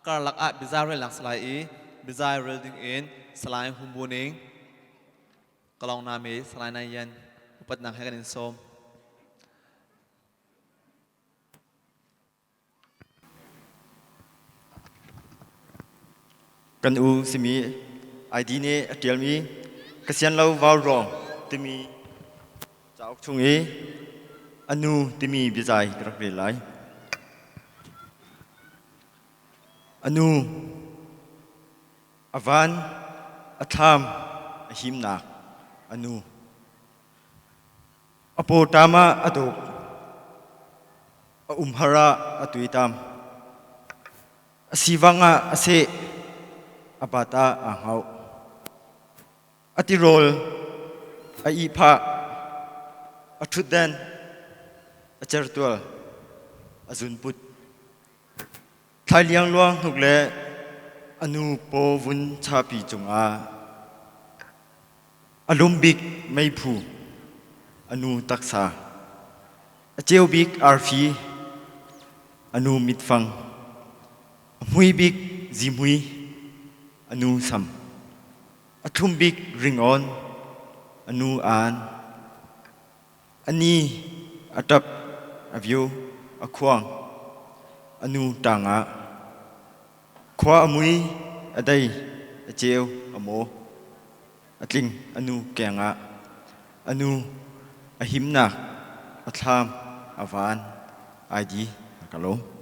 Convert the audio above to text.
karlak ah biazai relnak salai i biazai rel ding in Salai Hum Bu Ning Kalong Name Salai Nai Yan upatnak he kan in sawm. Kan u simi ID nih a ṭialmi Ka sian lo vau ruang timi cauk chung i a nu timi biazai ka rak rel lai. A nu a van, a thlam, a himnak a nu. A pawṭam ah a dawp, a umhar ah a tuitam. A sivang ah a seh, a bat ah aa hngauh. A tirawl a ihphah, a ṭhutden, a certual, a zunput. Thlai liangluang hnuk le a nu paw vun chapi cungah a lum bik meiphu, a nu taksa, a ceu bik arfi, a nu mitfang, a hmui bik zihmui, a nu sam, a thlum bik ringawn, a nu aan, A ni, a ṭap, a vio, a khuang, a nu ṭaang ah. Khua a mui, a dei, a ceu, a maw. A tling a nu keng ah. A nu a himnak, a thlam, a van, ai di, a ka lawm.